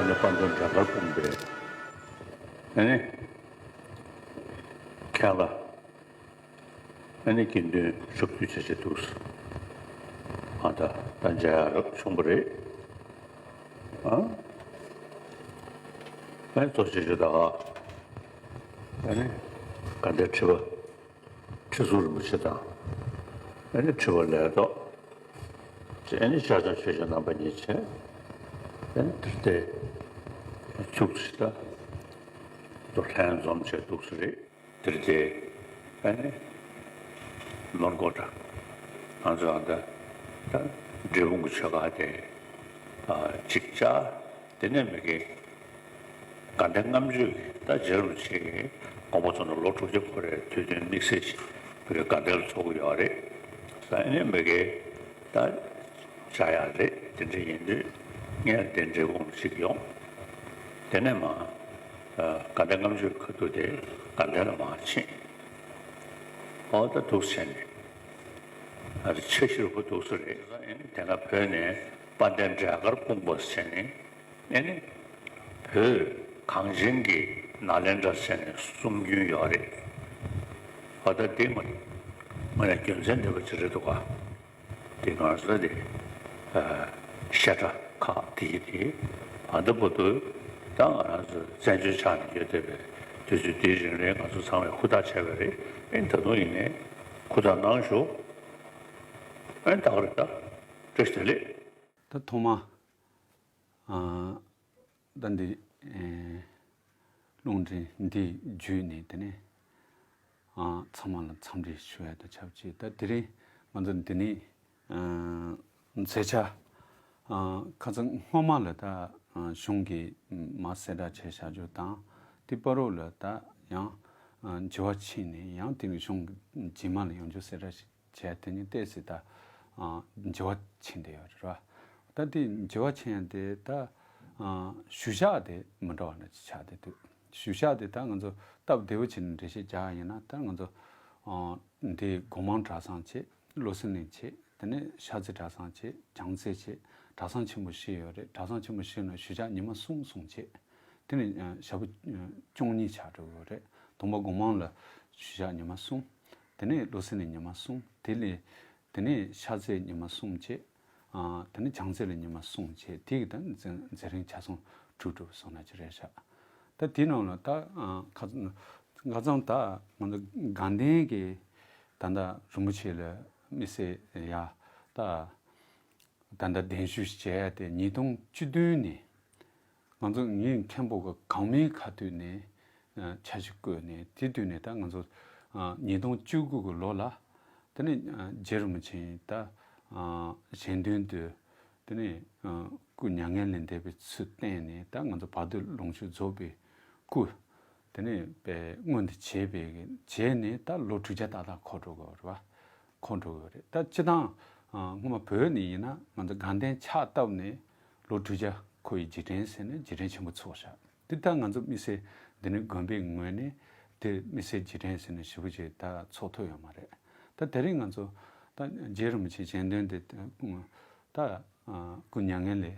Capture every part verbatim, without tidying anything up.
དཔལ་ལྡན་འབྲས་དཀར་སྤུངས་པའི་ཨ་ནི་མཁན་ལ་ཨ་ནི་དགེ་འདུན་ཞབས་ཏུ་བྱས་བྱས་འདུག་ཨ་ད་ད་མཇལ་ཡག་རབ་བྱུང་བ་རེད། ཨ་ཨ་ནི་གཙོ་ཆེ་ཆེ་ད་ཨ་ནི་དགའ་ལྡན་ཁྲི་པ། ཁྲི་ཟུར་རིན་པོ་ཆེ་དང་། ཨ་ནི་ཁྲི་པ་ལས་ཐོག་ཨ་ནི་ཤར་བྱང་ཆོས་རྗེ་རྣམ་པ་གཉིས་བྱས། ཨ་ནི་དེར་བལྟས་བཅུག་ཅིག་ད་དོ་ལྷན་འཛོམས་བྱས་འདུག་ས་རེད། དེར་བལྟས་ཨ་ནི་ནོར་མགོ་འདྲ་ང་ཚོ་ཨ་ད་ད་འབྲས་སྤུངས་ཀྱི་ཆོས་ཁ་དེ་ཨ་གཅིག་བཅར། དེ་ནས་མི་དགེ་དགའ་ལྡན་ལྔ་མཆོད་ཀྱི་ད་རྗེ་རིན་པོ་ཆེ་གི་དགོངས་པ་རྫོགས་ནས་ལོ་དྲུག་ཅུ་འཁོར་བའི་དུས་སྟོན་དམིགས་བསལ་ཞིག་བོད་ཀྱི་དགའ་ལྡན་ལ་ཚོགས་ཀྱི་ཡོད་རེད། ས་ཨ་ནི་མི་དགེ་ད་བཅར་ཡག་རེད། དེ་འདྲ་ཡིན་དུས་ངས་དེ་འབྲས་སྤུངས་ཅིག་ཡོང་། དེ་ནས་མ་དགའ་ལྡན་ལྔ་མཆོད་ཁ་ཐུག་དེ་དགའ་ལྡན་ལ་མ་ཕྱིན། ཨོ་ད་འདུག་བྱས་ནས་ཨ་རི་ཆ་ཤིར་ཁོ་འདུག་ས་རེད། ཨ་ནི་དེ་སྔ་བོད་ནས་དཔལ་ལྡན་འབྲས་དཀར་སྤུངས་པ་བྱས་ནས། ཨེ་ནི། བོད་གངས་ཅན་གྱི་ནཱ་ལེནྡྲ་ཟེར་ནས་གསུང་རྒྱུན་ཡོད་རེད། ཨ་ད་དེ་ང་ང་ལ་རྒྱུ་མཚན་འདྲ་པོ་ཅིག་རེད་འདུག་ག་དེ་ང་ཚོ་དེ་བཤད་གྲྭ་ཁག་དེ་ཡི་དེ་ཨ་ད་བར་དུ་ད་ང་རང་ཚོ་བཙན་བྱོལ་ཆགས་ནས་ཡོད་བསྡད་པའི་དུས་ཚོད་དེའི་རིང་ལ་ང་ཚོ་ཚང་མས་ཧུར་ཐག་བྱས་པ་རེད། ཨེ་ད་དུང་ཡིན་ནའི་ཧུར་ཐག་གནང་ཤོག་ཨེ་ད་ག་རེད་ད། བཀྲ་ཤིས་བདེ་ལེགས། ད་ཐོག་མ། ཨ། ད་འདི། ཨེ། རླུང་འཕྲིན་འདི་བརྒྱུད་ནས་དེ་ནས། ཨ། ཚང་མ་ལ་འཚམས་འདྲི་ཞུ་ཡ་དང་ཆབས་ཅིག་ད་དེ་རིང་ང་ཚོ་འདི་ནས། ཨ། མཛད་འཆར། ཨ། ཁ་སང་སྔོན་མ་ལ་ད། ཨ། གཞུང་གིས་མར་གསལ་བསྒྲགས་བྱས་བཞག་རྒྱུ་དང་། དེ་བར་དུ་ལ་ད་ཡང་། ཨ། བྱེ་བ་ཕྱེ་ནས་ཡང་དེ་ནས་གཞུང་གི་རྗེས་མ་ལ་ཡོང་རྒྱུ་གསལ་བསྒྲགས་ཤིག་བྱས། དེ་ནི་ཏོག་ཙམ་ད། ཨ། འགྱུར་བ་ཕྱིན་བསྡད་ཡོད་རེད་བ། ད་དེ་འགྱུར་བ་ཕྱིན་ཡང་དེ་ད། ཨ། ཞུ་བཞག་དེ་མི་འདྲ་བ་འདྲ་ཅིག་ཆགས་བསྡད་འདུག་ཞུ་བཞག་དེ་ད་ང་ཚོ་སྟབས་བདེ་པོ་བྱས་ནས་འགྲེལ་བཤད་རྒྱག་ཡིན་ན་ད་ང་ཚོ། ཨ། འདི་སྒོ་མང་གྲྭ་ཚང་བྱས། བློ་གསལ་གླིང་བྱས། དེ་ནས་ཤར་རྩེ་གྲྭ་ཚང་བྱས། བྱང་རྩེ་བྱས། གྲྭ་ཚང་ཆེན་པོ་བཞི་ཡོད་རེད། གྲྭ་ཚང་ཆེན་པོ་བཞི་ནང་ཞུ་བཞག་ཉི་མ་གསུམ་གསུམ་བྱས། དེ་ནས། ཨ། ཞག་པོ། ཨ། བཅུ་གཉིས་ཆགས་འགྲོ་གི་ཡོད་རེད། དང་པོ་སྒོ་མང་ལ་ཞུ་བཞག་ཉི་མ་གསུམ། དེ་ནས་བློ་གསལ་གླིང་ཉི་མ་གསུམ། དེ་ལས། དེ་ནས་ཤར་རྩེ་ཉི་མ་གསུམ་བྱས། ཨ། དེ་ནས་བྱང་རྩེ་ལ་ཉི་མ་གསུམ་བྱས། དེ་གི་ད་མཛད་མཛད་རིམ་ཆ་ཚང་གྲུབ་གྲུབ་སོང་ན་ཅི་རེད་ཤག་ད་དེའི་ནང་ལ་ད། ཨ། ཁ་ཁ་སང་ད་ང་ཚོ་དགའ་ལྡན་གྱི་ད་ལྟ་རིན་པོ་ཆེ་ལ་དམིགས་བསལ་ཡ་ད། ད་ལྟ་གདན་ཞུ་བྱས་ཏེ་ཉིས་སྟོང་བཅུ་བདུན་ནས་ང་ཚོ་ངའི་མཁན་པོ་གི་གོང་མའི་ཁ་ཐུག་ནས། ཨ། འཆར་གཞི་བཀོད་ནས་དེ་དུས་ནས་ད་ང་ཚོ། ཨ། ཉིས་སྟོང་བཅུ་དགུ་གི་ལོ་ལ་དེ་ནས། ཨ། རྗེ་རིན་པོ་ཆེ་ད། ཨ། གཞན་དོན་དུ་དེ་ནས། ཨ། སྐུ་མྱ་ངན་ལས་འདས་པའི་ཚུལ་བསྟན་ནས་ད་ང་ཚོ་བར་དོའི་ལོངས་སྤྱོད་རྫོགས་པའི་སྐུ། དེ་ནས་པའི་མངོན་དུ་བྱས་པའི་བྱས་ནས་ད་ལོ་དྲུག་བརྒྱ་ཏག་ཏག་འཁོར་འགྲོ་གི་རེད་བ། འཁོར་འགྲོ་གི་རེད། ད་སྤྱིར་བཏང་། ཨ། སྔོན་མ་བོད་ནས་ཡིན་ན་ང་ཚོ་དགའ་ལྡན་ཕྱག་བཏབ་ནས་ལོ་དྲུག་བརྒྱ་འཁོར་བའི་རྗེས་དྲན་ཟེར་ནས་རྗེས་དྲན་ཆེན་པོ་ཚོགས་བཞག་དེ་ད་ང་ཚོ་དམིགས་བསལ་འདི་ནི་དགོན་པའི་ངོས་ནས་དེ་དམིགས་བསལ་རྗེས་དྲན་ཟེར་ནས་ཞེ་པོ་ཅིག་ད་ཚོགས་ཐུབ་ཡོད་མ་རེད། ད་དེ་རིང་ང་ཚོ་ད་རྗེ་རིན་པོ་ཆེ་གཞན་དོན་དེ་ད། ཨ། སྐུ་མྱ་ངན་ལས།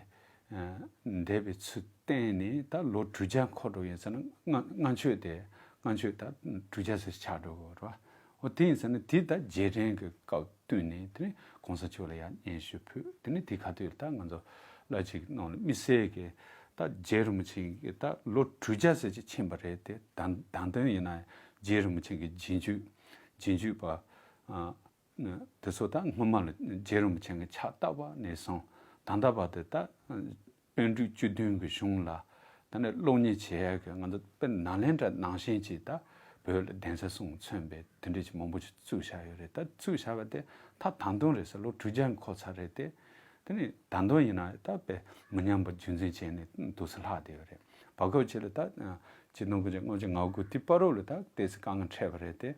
ཨ། འདས་པའི་ཚུལ་བསྟན་ནས་ད་ལོ་དྲུག་བརྒྱ་འཁོར་འགྲོ་ཡིན་ཟེར་ན་ལྔ་ལྔ་མཆོད་དེ་ལྔ་མཆོད་ད་དྲུག་བརྒྱ་ཟེར་ཆགས་འགྲོ་གི་རེད་བ། འོ་དེ་ཡིན་ཟེར་ན་དེ་ད་རྗེས་དྲན་གྱི་སྐབས་བསྟུན་ནས་དེ་ནས་གོང་ས་མཆོག་ལ་ཡང་སྙན་ཞུ་ཕུལ། དེ་ནས་དེ་ཁ་ཐུག་ད་ང་ཚོ་བླ་གཅིག་ནང་ལ་དམིགས་བསལ་གྱི་ད་རྗེ་རིན་པོ་ཆེ་གི་ད་ལོ་དྲུག་བརྒྱ་ཟེར་ཅིག་ཕྱིན་པ་རེད་དེ། ད་ད་དུང་ཡིན་ན་རྗེ་རིན་པོ་ཆེ་གི་རྗེས་འཇུག་རྗེས་འཇུག་པ། ཨ། དེ་ཚོ་ད་སྔོན་མ་ལ་རྗེ་རིན་པོ་ཆེ་གི་ཕྱག་བཏབ་པ་ནས་བཟུང་ད་ལྟ་བར་དུ་ད་པཎ་གྲུབ་བཅུ་བདུན་གྱི་གཞུང་ལ་ད་ནི་སློབ་གཉེར་བྱེད་ཡག་གི་ང་ཚོ་དཔེ་ནཱ་ལེནྡྲ་ནང་བཞིན་གྱི་ད་བོད་ལ་གདན་ས་གསུམ་མཚོན་པའི་དེ་འདྲ་ཅིག་མང་པོ་ཅིག་བཙུགས་བཞག་ཡོད་རེད། ད་བཙུགས་བཞག་པ་དེ་ད་ད་དུང་རེད་ཟེར། ལོ་དྲུག་བརྒྱ་འཁོར་ཚར་རེད་དེ། དེ་ནི་ད་དུང་ཡིན་ན་ད་དཔེ་མི་ཉམས་པ་རྒྱུན་འཛིན་བྱས་ནས་འདུག་སེ་ལྷག་བསྡད་ཡོད་རེད། བར་སྐབས་ཅིག་ལ་ད་ཆིག་སྟོང་དགུ་བརྒྱ་ལྔ་བཅུ་ང་དགུ་དེ་བར་དུ་ལ་ད་ཏོག་ཙམ་དཀའ་ངལ་འཕྲད་པ་རེད་དེ།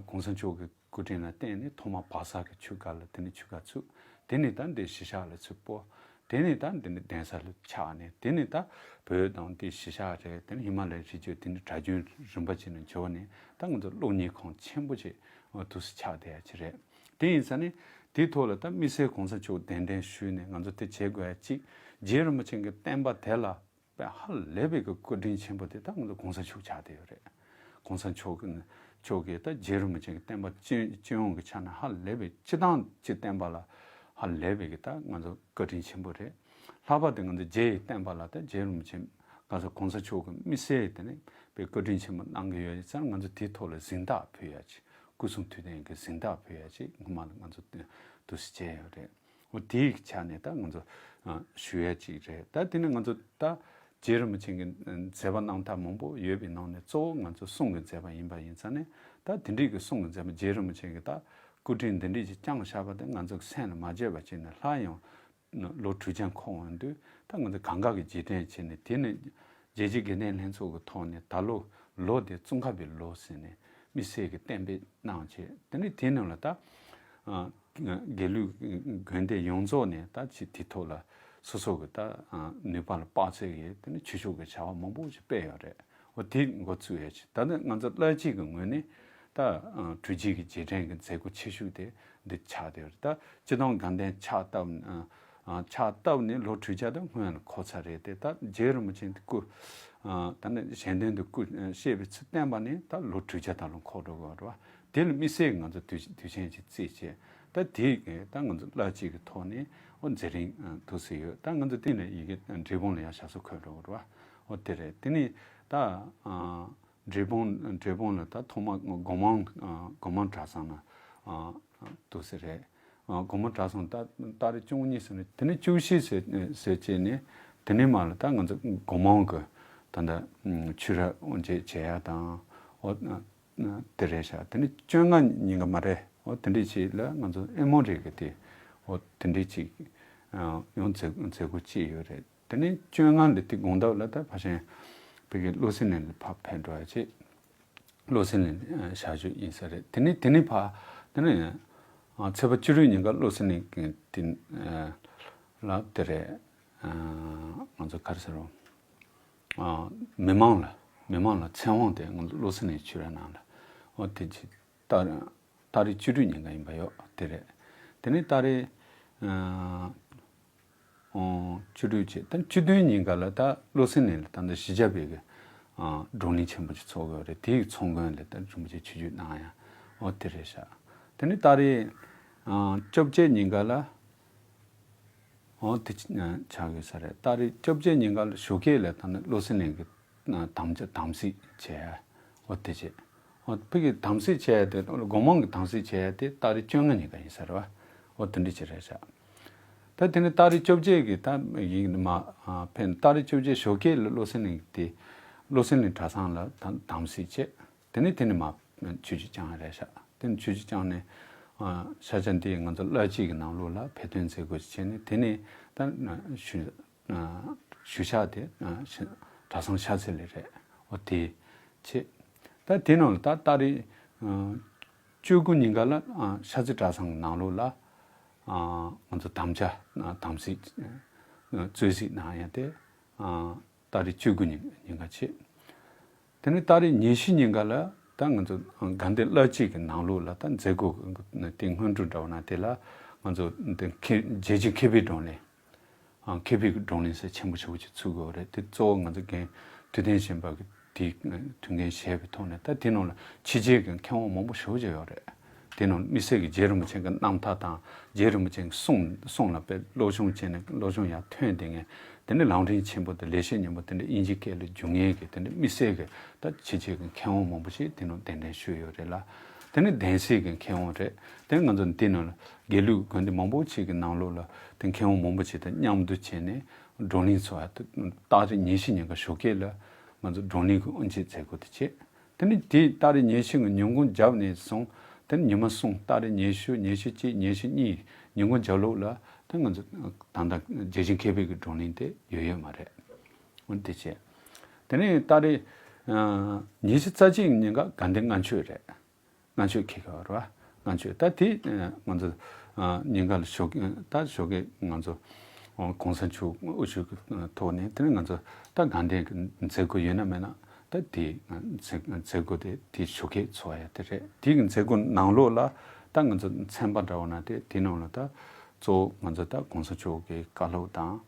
གོང་ས་མཆོག་གི་སྐུ་དྲིན་ལ་བརྟེན་ནས་ཐོག་མར་བག་གསར་གྱི་ཆོས་སྒར་ལ་དེ་ནས་ཆོས་སྒར་བཙུགས། དེ་ནས་ད་འདི་གཞིས་ཆགས་ལ་ཚུར་སྤོ། དེ་ནས་ད་འདི་ནས་གདན་ས་ལ་ཆགས་ནས། དེ་ནས་ད་བོད་དང་དེ་གཞིས་ཆགས་རེད། དེ་ནས་ཧི་མ་ལ་ཡའི་རི་རྒྱུད། དེ་ནས་གྲྭ་རྒྱུན་རིམ་པ་བྱས་ནས་འབྱོར་ནས་ད་ང་ཚོ་སློབ་གཉེར་ཁང་ཆེན་པོ་ཅིག་འདུག་སེ་ཆགས་བསྡད་ཡ་ཅིག་རེད། དེ་ཡིན་ཙང་ནི་དེའི་ཐོག་ལ་ད་དམིགས་བསལ་གོང་ས་མཆོག་གདན་འདྲེན་ཞུས་ནས་ང་ཚོ་དེ་བྱེད་དགོས་ཡ་གཅིག་རྗེ་རིན་པོ་ཆེ་གི་བསྟན་པ་དེ་ལ། པའི་ཧ་ལས་པའི་གི་བཀའ་དྲིན་ཆེན་པོ་དེ་ད་ང་ཚོ་གོང་ས་མཆོག་ཆགས་བསྡད་ཡོད་རེད། གོང་ས་མཆོག་གི་མཆོག་གིས་ད་རྗེ་རིན་པོ་ཆེ་གི་བསྟན་པ་སྤྱི་སྤྱི་ཡོངས་ཀྱི་ཆ་ནས་ཧ་ལས་པའི་སྤྱི་བཏང་སྤྱི་བསྟན་པ་ལ་ཧ་ལས་པའི་གི་ད་ང་ཚོ་བཀའ་དྲིན་ཆེན་པོ་རེད། ལྷག་པར་དུ་ང་ཚོ་རྗེ་ཡི་བསྟན་པ་ལ་ད་རྗེ་རིན་པོ་ཆེ་གང་ཟག་གོང་ས་མཆོག་གི་དམིགས་བསལ་དེ་ནས་པའི་བཀའ་དྲིན་ཆེན་པོ་གནང་གི་ཡོད་ཙང་ང་ཚོ་དེའི་ཐོག་ལ་གཟེངས་རྟགས་ཕུལ་ཡ་ཅིག་སྐུ་གསུང་ཐུགས་རྟེན་གྱི་གཟེངས་རྟགས་ཕུལ་ཡ་ཅིག་སྔོན་མ་ལ་ང་ཚོ་འདུག་སེ་བྱས་ཡོད་རེད། འོ་དེའི་ཆ་ནས་ད་ང་ཚོ་ཨ་ཞུ་ཡ་ཅིག་རེད། ད་དེ་ནས་ང་ཚོ་ད་རྗེ་རིན་པོ་ཆེ་གི་མཛད་པ་གནང་ཐབས་མང་པོ་ཡོད་པའི་ནང་ནས་གཙོ་བོ་ང་ཚོ་གསུང་གི་མཛད་པ་ཡིན་པ་ཡིན་ཙང་ནས། ད་དེ་འདྲའི་གི་གསུང་གི་མཛད་པ་རྗེ་རིན་པོ་ཆེ་གི་ད་སྐུ་དྲིན་འདི་འདྲའི་ཅིག་བསྐྱངས་བཞག་པ་དེ་ང་ཚོ་གི་སེམས་ལ་མ་བརྗེད་པ་བྱས་ནས། སླར་ཡང་ལོ་དྲུག་བརྒྱ་འཁོར་འོང་དུས་ད་ང་ཚོ་གང་ག་གི་རྗེས་དྲན་བྱས་ནས། དེ་ནས་རྒྱལ་སྤྱིའི་དགེ་ལྡན་ལྷན་ཚོགས་ཀྱི་ཐོག་ནས་ད་ལོ་ལོ་དེ་ཙོང་ཁ་པའི་ལོ་ཟེར་ནས་དམིགས་བསལ་གྱི་གཏན་འབེབས་གནང་བྱས། དེ་ནས་དེ་རྣམས་ལ་ད་ཨ་དགེ་ལུགས་དགོན་སྡེ་ཡོངས་རྫོགས་ནས་ད་ཅིག་དེ་ཐོག་ལ་སོ་སོ་གི་ད་ཨ་ནུས་པ་ལ་དཔག་ཚད་ཀྱིས་དེ་ནས་ཆོས་ཕྱོགས་ཀྱི་བྱ་བ་མང་པོ་ཞིག་སྤེལ་ཡོད་རེད། འོ་དེ་འགོ་བཙུགས་ཡོད་ཅིག་ད་ནི་ང་ཚོ་བླ་སྤྱི་གི་ངོས་ནས་ད་ཨ་གྲོལ་རྗེས་ཀྱི་རྗེས་དྲན་གྱི་མཛད་སྒོ་ཆེ་ཤོས་དེ་འདི་ཆགས་བསྡད་ཡོད་རེད། ད་སྤྱི་བཏང་དགའ་ལྡན་ཕྱག་བཏབ་ཨ་ཕྱག་བཏབ་ནས་ལོ་དྲུག་བརྒྱ་དང་སྔོན་ལ་འཁོར་ཚར་རེད་དེ། ད་རྗེ་རིན་པོ་ཆེ་སྐུ་ཨ་ད་ནི་གཞན་དོན་དུ་སྐུ་ཨ་གཤེགས་པའི་ཚེ་བསྟན་པ་ནི་ད་ལོ་དྲུག་བརྒྱ་དང་ལོ་འཁོར་འགྲོ་གི་ཡོད་རེད་བ། དེ་ལ་དམིགས་བསལ་ང་ཚོ་དུས་དུས་ཆེན་ཅིག་བརྩིས་བྱས། ད་དེ་ད་ང་ཚོ་བླ་སྤྱི་གི་ཐོག་ནས་འོ་མཛད་རིམ་འདུག་སེ་ཡོད། ད་ང་ཚོ་དེ་ནས་ཡི་གེ་འབྲས་སྤུངས་ལ་ཡང་ཞབས་སོར་འཁོད་འགྲོ་གི་རེད་བ། འོ་དེ་རེད། དེ་ནས་ད་ཨ་འབྲས་སྤུངས་འབྲས་སྤུངས་ལ་ད་ཐོག་མ་སྒོ་མང་ཨ་སྒོ་མང་གྲྭ་ཚང་ལ་ཨ་འདུག་སེ་རེད། ཨ་སྒོ་མང་གྲྭ་ཚང་ད་ཏ་རིག་བཅུ་གཉིས་ཟེར་ནས། དེ་ནས་བཅུ་བཞི་ཟེར་ཟེར་བྱས་ནས། དེ་ནས་མར་ལ་ད་ང་ཚོ་སྒོ་མང་གི་ད་ལྟ་ཆོས་ར་དབུ་འབྱེད་བྱེད་ཡ་དང་། འོ་དེ་རེད་ཤག་དེ་ནས་བཅོ་ལྔ་ཉིན་ག་མ་རེད། འོ་དེ་འདྲས་ཅིག་ལ་ང་ཚོ་ཨེ་མོ་རི་གི་དེ་འོ་དེ་འདྲས་ཅིག་ཨ་ཡང་མཛད་མཛད་སྒོ་ཅིག་ཡོད་རེད། དེ་ནས་བཅོ་ལྔ་ལ་དེ་དགོང་དག་ལ་ད་ཕ་ཤན་བོད་ཀྱི་བློ་གསལ་གླིང་ལ་ཕར་ཕེབས་འགྲོ་ཡ་ཅིག་བློ་གསལ་གླིང་ཨ་ཞག་བཞུགས་ཡིན་ས་རེད། དེ་ནས་དེ་ནས་ཕར་དེ་ནས་ཨ་ཚེས་པ་བཅུ་དྲུག་ཉིན་ག་བློ་གསལ་གླིང་གི་དེ་ཨ་ལ་དེ་རེད། ཨ་ང་ཚོ་ག་རེ་ཟེར་རོ། ཨ་མི་མང་ལ་མི་མང་ལ་ཚེ་དབང་དེ་ང་ཚོ་བློ་གསལ་གླིང་ཆོས་ར་ནང་ལ་འོ་དེ་ཅིག་ཏ་ཏ་རིག་བཅུ་དྲུག་ཉིན་ག་ཡིན་པ་ཡོད་དེ་རེད། དེ་ནས་ཏ་རིག་ཨ་ཨོ་བཅུ་དྲུག་བྱས། ད་བཅུ་བདུན་ཉིན་ག་ལ་ད་བློ་གསལ་གླིང་ལ་ད་ལྟ་གཞིས་ཆགས་པའི་གི་ཨ་བགྲོ་གླེང་ཆེན་པོ་ཅིག་ཚོགས་ཀྱི་ཡོད་རེད། དེའི་ཚོགས་མགོན་ལ་ད་རིན་པོ་ཆེ་ཆིབས་བསྒྱུར་གནང་ཡ་འོ་དེ་རེད་ཤག་དེ་ནས་ཏ་རིག་ཨ་བཅོ་བརྒྱད་ཉིན་ག་ལ་འོ་དེ་ཆགས་ཡོད་ས་རེད། ཏ་རིག་བཅོ་བརྒྱད་ཉིན་ག་ལ་ཞོགས་ཀས་ལ་ད་ནི་བློ་གསལ་གླིང་གི་དམ་བཅའ་དམ་ཚིག་བྱས་འོ་དེ་བྱས། འོ་ཕ་གི་དམ་ཚིག་བྱས་དེ་སྒོ་མང་གི་དམ་ཚིག་བྱས་དེ་ཏ་རིག་བཅོ་ལྔ་ཉིན་ག་ཡིན་ས་རེད་བ། འོ་དེ་འདྲ་ཅིག་རེད་ཤག་ད་དེ་ནི་ཏ་རིག་བཅོ་བརྒྱད་ཀྱི་ད་ཡིན་མ་ཕན། ཏ་རིག་བཅོ་བརྒྱད་ཞོགས་ཀས་ལ་བློ་གསལ་གླིང་དེ་བློ་གསལ་གླིང་གྲྭ་ཚང་ལ་དམ་དམ་ཚིག་བྱས། དེ་ནས་དེ་ནས་མ་ཆོས་ཀྱི་བསྐྱངས་རེད་ཤག་དེ་ནས་ཆོས་ཀྱི་བསྐྱངས་ནས་ཨ་ཤ་ཆ་འདི་ང་ཚོ་བླ་སྤྱི་གི་ནང་ལོགས་ལ་བོད་དོན་མཛད་སྒོ་ཞིག་བྱས་ནས། དེ་ནས་ད་ཞུ་ཞུ་ཤག་དེ་གྲྭ་ཚང་ཤ་ཚ་ལ་རེད། འོ་དེ་བྱས། ད་དེ་ནང་ལ་ད་ཏ་རིག་བཅུ་དགུ་ཉིན་ག་ལ་ཤ་ཚ་གྲྭ་ཚང་གི་ནང་ལོགས་ལ་ང་ཚོ་དམ་བཅའ་དམ་ཚིག་རྩོད་གཟིགས་གནང་ཡ་དེ། ཏ་རིག་བཅུ་དགུ་ཉིན་ཉིན་ག་བྱས། དེ་ནས་ཏ་རིག་ཉི་ཤུ་ཉིན་ག་ལ་ད་ང་ཚོ་དགའ་ལྡན་བླ་སྤྱི་གི་ནང་ལོགས་ལ་ད་མཛད་སྒོ་དེ་སྔོན་འགྲོ་འདྲ་བོ་ན་དེ་ལ་ང་ཚོ་འདི་མཁས་རྒྱལ་སྤྱིའི་མཁས་པའི་བགྲོ་གླེང་། ཨ་མཁས་པའི་བགྲོ་གླེང་ཟེར་ཆེན་པོ་ཞེ་པོ་ཅིག་ཚུགས་དགོས་རེད། དེ་གཙོ་བོ་ང་ཚོ་རྒན་ཐུབ་བསྟན་ཤན་པ་གི་དེ་དུས་འགན་བཞེས་པའི་ཐོག་ནས། ད་དེ་ནང་ལ་ཕྱི་རྒྱལ་གྱི་མཁས་དབང་མང་པོ་ཞེ་པོ་ཅིག་ཡོད་རེད། དེ་ནང་དམིགས་བསལ་གྱི་རྗེ་རིན་པོ་ཆེ་གི་རྣམ་ཐར་དང་། རྗེ་རིན་པོ་ཆེ་གི་གསུང་གསུང་ལ་དཔེ་སློབ་སྦྱོང་བྱས་ནས་སློབ་སྦྱོང་ཡར་ཐོན་བསྡད་མཁན། དེ་ནས་ལམ་རིམ་ཆེན་པོ་དང་ལེགས་བཤད་སྙིང་པོ་དེ་འདྲ་དབྱིན་ཇིའི་སྐད་ལ་བསྒྱུར་མཁན་གྱི་དེ་འདྲ་དམིགས་བསལ་གྱི་ད་ཕྱི་རྒྱལ་གྱི་མཁས་དབང་མང་པོ་ཞིག་དེ་ནང་གདན་འདྲེན་ཞུས་ཡོད་རེད་ལ། དེ་ནས་གདན་སའི་གི་མཁས་དབང་རེད། དེ་ང་ཚོ་འདི་ནང་ལ་དགེ་ལུགས་དགོན་སྡེ་མང་པོ་ཞིག་གི་ནང་ལོགས་ལ་དེ་མཁས་དབང་མང་པོ་ཞིག་དང་མཉམ་དུ་བྱས་ནས་བགྲོ་གླེང་ཚོགས་ཡ། ཏ་རིག་ཉི་ཤུ་ཉིན་ག་ཞོགས་ཀས་ལ་ང་ཚོ་བགྲོ་གླེང་གི་དབུ་འབྱེད་མཛད་སྒོ་དེ་བྱས། དེ་ནས་དེ་ཏ་རིག་ཉི་ཤུ་གི་ཉིན་གུང་རྒྱབ་ནས་བཟུང་དེ་ནས་ཉི་མ་གསུམ། ཏ་རིག་ཉི་ཤུ་ཉི་ཤུ་གཅིག་ཉི་ཤུ་གཉིས་ཉིན་གུང་རྒྱབ་ལོགས་ལ་དེ་ང་ཚོ་ད་ལྟ་རྒྱལ་སྤྱིའི་མཁས་པའི་གི་བགྲོ་གླེང་དེ་ཡོད་ཡོད་མ་རེད། འོ་དེ་བྱས། དེ་ནས་ཏ་རིག་ཉི་ཤུ་རྩ་གཅིག་ཉིན་ག་དགའ་ལྡན་ལྔ་མཆོད་རེད། ལྔ་མཆོད་ཁེལ་ག་བར་བ་ལྔ་མཆོད། ད་དེ་ང་ཚོ་ཉིན་ག་ལ་ཞོགས་ད་ཞོགས་ཀས་ང་ཚོ་གོང་ས་མཆོག་དབུ་བཞུགས་ཀྱི་ཐོག་ནས། དེ་ནས་ང་ཚོ་ད་དགའ་ལྡན་གྱི་མཛད་སྒོ་ཡོད་ན་མེད་ན་ད་དེ་མཛད་མཛད་སྒོ་དེ་དེ་ཞོགས་ཀས་ཚོགས་ཡ་དེ་རེད། དེ་གི་མཛད་སྒོ་ནང་ལོགས་ལ་ད་ང་ཚོ་ཚན་པ་འདྲ་བོ་ན་དེ་དེ་ནང་ལ་ད་གཙོ་བོ་ང་ཚོ་ད་གོང་ས་མཆོག་གི་བཀའ་སློབ་དང་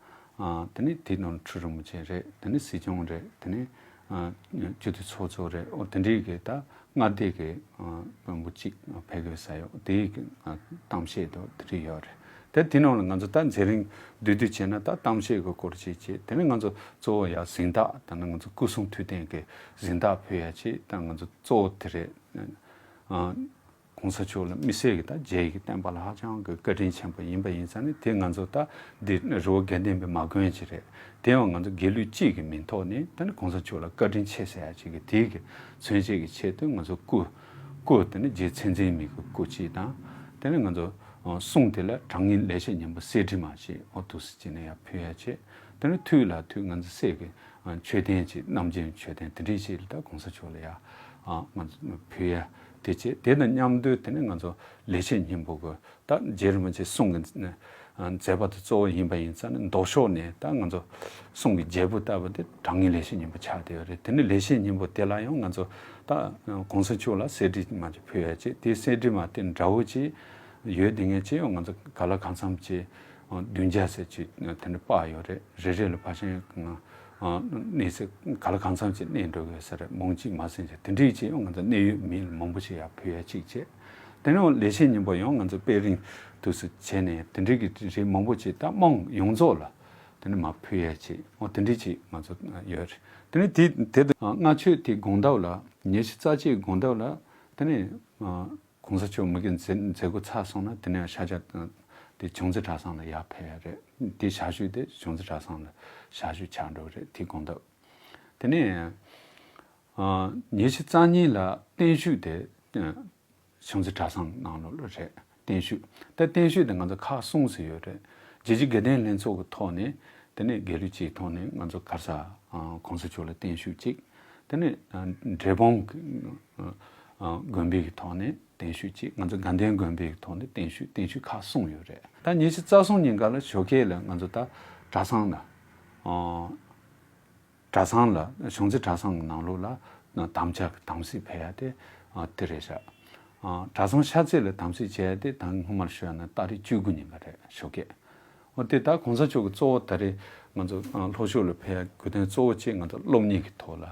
ཨ་དེ་ནས་དེའི་ནང་ཁྲི་རིན་པོ་ཆེ་རེད། དེ་ནས་སྲིད་སྐྱོང་རེད། དེ་ནས་ཨ་སྤྱི་འཐུས་ཚོགས་གཙོ་རེད། འོ་དེ་འདྲའི་གི་ད་མངའ་སྡེ་གི་ཨ་དཔོན་པོ་གཅིག་ཕེབས་དགོས་ས་ཡོད། དེའི་གི་ཨ་གཏམ་བཤད་དང་དེ་འདྲ་ཡོད་རེད། དེ་དེ་ནང་ལ་ང་ཚོ་ད་མཛད་རིམ་བསྡུས་བསྡུས་བྱས་ན་ད་གཏམ་བཤད་གི་སྐོར་ཅིག་བྱས། དེ་ནས་ང་ཚོ་གཙོ་བོ་ཡ་གཟེངས་རྟགས། ད་ནི་ང་ཚོ་སྐུ་སྲུང་མཐུད་ལྡན་གི་གཟེངས་རྟགས་ཕུལ་ཡ་ཅིག་ད་ང་ཚོ་གཙོ་བོ་དེ་རེད། ཨ་གོང་ས་མཆོག་ལ་དམིགས་བསལ་གྱི་ད་རྒྱའི་གི་བསྟན་པ་ལ་ཧ་ཅང་གི་བཀའ་དྲིན་ཆེན་པོ་ཡིན་པ་ཡིན་ཙང་ནི། དེ་ང་ཚོ་ད་འདི་རི་བོ་དགེ་ལྡན་པའི་མ་དགོན་ཅིག་རེད། དེ་ཡང་ང་ཚོ་དགེ་ལུགས་སྤྱི་གི་མིང་ཐོག་ནས་ད་ནི་གོང་ས་མཆོག་ལ་བཀའ་དྲིན་ཆེ་ཟེར་ཡ་ཅིག་གི་དེའི་གི་མཚོན་བྱེད་ཀྱི་ཆེད་དུ་ང་ཚོ་སྐུ་སྐུ་དེ་ནི་རྗེ་ཚེ་འཛིན་མའི་གི་སྐུ་གཅིག་དང་། དེ་ནི་ང་ཚོ་ཨ་གསུང་དེ་ལ་དྲང་ངེས་ལེགས་བཤད་སྙིང་པོ་གསེར་བྲིས་མ་ཅིག་འོ་འདུག་སེ་བྱས་ནས་ཡར་ཕུལ་ཡ་བྱས། དེ་ནི་ཐུགས་ལ་ཐུགས་ང་ཚོ་སྲས་ཀྱི་ཨ་མཆོད་རྟེན་ཅིག་རྣམ་རྒྱལ་མཆོད་རྟེན་དེ་འདྲའི་ཞིག་ལ་ད་གོང་ས་མཆོག་ལ་ཡ་ཨ་ང་ཚོ་ཕུལ་ཡ་དེ་བྱས། དེ་དང་མཉམ་དུ་དེ་ནི་ང་ཚོ་ལེགས་བཤད་སྙིང་པོ་གི་ད་རྗེ་རིན་པོ་ཆེ་གསུང་གི་ཨ་མཛད་པ་དེ་གཙོ་བོ་ཡིན་པ་ཡིན་ཙང་ནི། ལྡོག་ཕྱོགས་ནས་ད་ང་ཚོ་གསུང་གི་རྒྱལ་པོ་ལྟ་བུ་དེ་དྲང་ངེས་ལེགས་བཤད་སྙིང་པོ་ཆགས་བསྡད་ཡོད་རེད། དེ་ནི་ལེགས་བཤད་སྙིང་པོ་དེ་ལ་ཡང་ང་ཚོ་ད་གོང་ས་མཆོག་ལ་གསེར་བྲིས་མ་ཅིག་ཕུལ་ཡ་བྱས། དེ་གསེར་བྲིས་མ་དེ་འདྲ་བོ་ཅིག་ཡོད་དེ་ངས་ཅི་ཡང་ང་ཚོ་ག་ལ་གང་འཚམ་ཅིག་བདུན་བརྒྱ་ཟེར་ཅིག་དེ་འདྲ་དཔར་ཡོད་རེད། རེ་རེ་ལ་ཕལ་ཆེར་གནས་ཚད་ག་ལ་གང་འཚམ་ཅིག་གནས་འགྲོ་གི་ཡོད་ས་རེད། མང་ཅིག་མ་ཟིན་ཅིག་དེ་འདྲའི་ཅིག་ཡང་ང་ཚོ་གནད་ཡོད་མི་མང་པོ་ཞིག་ཡར་ཕུལ་ཡ་ཅིག་བྱས། དེ་ནས་ལེགས་བཤད་སྙིང་པོ་ཡང་ང་ཚོ་དཔེ་རིང་དུས་སུ་བྱས་ནས་དེ་འདྲའི་གི་རིགས་མང་པོ་ཅིག་ད་དམངས་ཡོངས་རྫོགས་ལ་དེ་ནས་མར་ཕུལ་ཡ་ཅིག་འོ་དེ་འདྲའི་ཅིག་ང་ཚོ་ཡོད་རེད། དེ་ནས་དེ་དེ་དུས་ལྔ་མཆོད་དེ་དགོང་དག་ལ་ཉི་ཤུ་རྩ་གཅིག་དགོང་དག་ལ་དེ་ནས་གོང་ས་མཆོག་མི་གི་མཛད་མཛད་སྒོ་ཚར་སོང་ན་དེ་ནས་ཤར་རྒྱག་དེ་བྱང་རྩེ་གྲྭ་ཚང་ལ་ཡར་ཕེབས་ཡ་རེད། དེ་ཞག་ཤོས་དེ་བྱང་རྩེ་གྲྭ་ཚང་ལ་ཞག་ཤོས་ཆགས་འགྲོ་གི་རེད། དེ་དགོང་དག་དེ་ནས་ཉི་ཤུ་རྩ་གཉིས་ལ་བརྟན་བཞུགས་དེ་བྱང་རྩེ་གྲྭ་ཚང་ནང་ལོགས་ལ་རེད། བརྟན་བཞུགས་དེ་བརྟན་བཞུགས་དེ་ང་ཚོ་ཁག་གསུམ་ཟེར་ཡོད་རེད། རྒྱལ་སྤྱི་དགེ་ལྡན་ལྷན་ཚོགས་ཀྱི་ཐོག་ནས། དེ་ནས་དགེ་ལུགས་སྤྱིའི་ཐོག་ནས་ང་ཚོ་ག་རེ་ཟ་གོང་ས་མཆོག་ལ་བརྟན་བཞུགས་གཅིག་དེ་ནས་འབྲས་སྤུངས་དགོན་པའི་གི་ཐོག་ནས་བརྟན་བཞུགས་གཅིག་ང་ཚོ་དགའ་ལྡན་དགོན་པའི་གི་ཐོག་ནས་བརྟན་བཞུགས་བརྟན་བཞུགས་ཁག་གསུམ་ཡོད་རེད། ད་ཉི་ཤུ་རྩ་གསུམ་ཉིན་ཀ་ལ་ཞོགས་ཀས་ལ་ང་ཚོ་ད་གྲྭ་ཚང་ལ། གྲྭ་ཚང་ལ་བྱང་རྩེ་གྲྭ་ཚང་གི་ནང་ལོགས་ལ་དམ་བཅའ་གི་དམ་ཚིག་ཕེབས་ཡ་དེ་དེ་རེད་ཤག་གྲྭ་ཚང་ཤར་རྩེ་ལ་དམ་ཚིག་བྱས་ཡ་དེ་ད་སྔོན་མར་ཞུས་ཡ་ན་ཏ་རིག་བཅུ་དགུ་ཉིན་ཀ་རེད། ཞོགས་ཀས། འོ་དེ་ད་གོང་ས་མཆོག་གི་གཙོ་བོ་ད་རེས་ང་ཚོ་ལྷོ་ཕྱོགས་ལ་ཕེབས་ཡ་དགོས་དོན་གཙོ་བོ་བྱས་ང་ཚོ་སློབ་གཉེར་གི་ཐོག་ལ་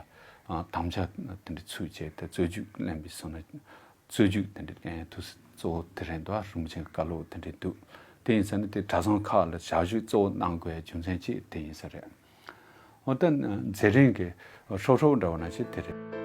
དམ་བཅའ་དེ་འདྲ་ཚུད་བྱས་ཏེ་རྩོད་རྒྱུགས་ལེན་པའི་སོ་ན། རྩོད་རྒྱུགས་དེ་འདྲ་ལེན་དུས་གཙོ་བོ་དེ་རེད་འདུག་རིན་པོ་ཆེའི་བཀའ་སློབ་དེ་འདྲ་འདུག་དེ་ཡིན་ཙང་ནི་དེ་གྲྭ་ཚང་ཁག་ལ་ཞག་ཞུགས་གཙོ་བོ་གནང་དགོས་ཡ་རྒྱུ་མཚན་གཅིག་དེ་ཡིན་ས་རེད། འོ་ད་མཛད་རིམ་གྱི་ཧྲོབ་ཧྲོབ་འདྲ་བོ་ནང་བཞིན་དེ་རེད།